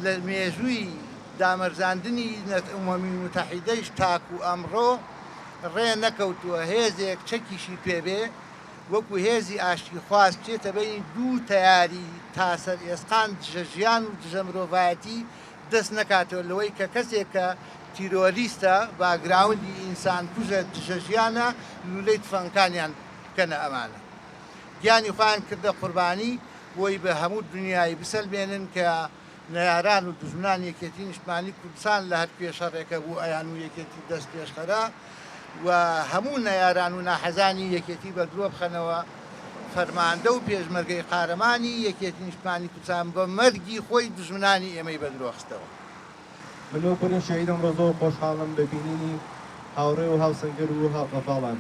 لە مێژووی دامەرزاندنی ئومەمی موتەحیدەیش تاکو ئەمڕۆ ڕێ نەکەوتووە هێزێک چەکیشی پێ بێ وەکو هێزی ئاشتیخواز بچێتە بەینی دوو تەیاری تا سەر ئێسقان دژە ژیان و دژە مرۆڤایەتی دەست نەکاتەوە لەوەی کە کەسێک کە تیرۆریستە باگراوندی ئینسان کوژە دژە ژیانە لولەی تفەنگەکانیان بکەنە ئەمانە گیانی خۆیان کردە قوربانی بۆی بە هەموو دنیای بسەلمێنن کە نەیاران و دوژمنانی یەکێتی نیشتمانی کوردستان لە هەر کوێ شەڕێکە بوو ئەیان و یەکێتی دەست پێشخەرە و هەموو نەیاران و ناحەزانی یەکێتی بە درۆ بخەنەوە. فەرماندە و پێشمەرگەی قارەمانی یەکێتی نیشتمانی کوردستان بە مەرگی خۆی دوژمنانی ئێمەی بە درۆ خستەوە. من وەک کوڕی شەهید ئەمڕۆ زۆر خۆشحاڵم بە بینینی هاوڕێ و هاوسەنگەر و هەڤاڵان.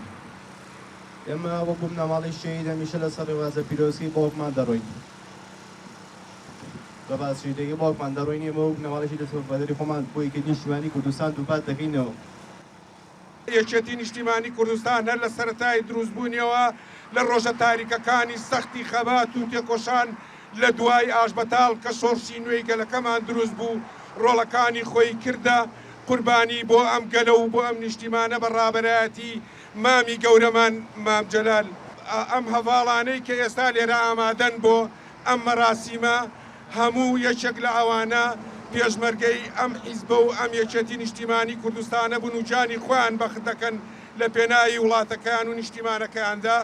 ئێمە وەکو بنەماڵەی شەهید هەمیشە لەسەر ڕێبازە پیرۆزەکەی باوکمان دەڕۆین. ڕێبازە شەهیدەکەی باوکمان دەڕۆین، ئێمە وەک بنەماڵەی شەهید لەسەر وەفاداری خۆمان بۆ یەکێتی نیشتیمانی کوردستان دووپات دەکەینەوە. یەکێتی نیشتیمانی کوردستان هەر لە سەرەتای دروستبوونیەوە لە ڕۆژە تاریکەکانی سەختی خەبات و تێکۆشان لە دوای ئاشبەتاڵ کە شۆڕشی نوێی گەلەکەمان دروست بوو ڕۆڵەکانی خۆی کردە قوربانی بۆ ئەم گەلە و بۆ ئەم نیشتیمانە بە ڕابەرایەتی مامی گەورەمان مام جەلال. ئەم هەڤاڵانەی کە ئێستا لێرە ئامادەن بۆ ئەم مەراسیمە هەموو یەکێک لە ئەوانە پێشمەرگەی ئەم حیزبە و ئەم یەکێتی نیشتیمانی کوردستانە بوون و گیانی خۆیان بەخت دەکەن لە پێناوی وڵاتەکەیان و نیشتیمانەکەیاندا.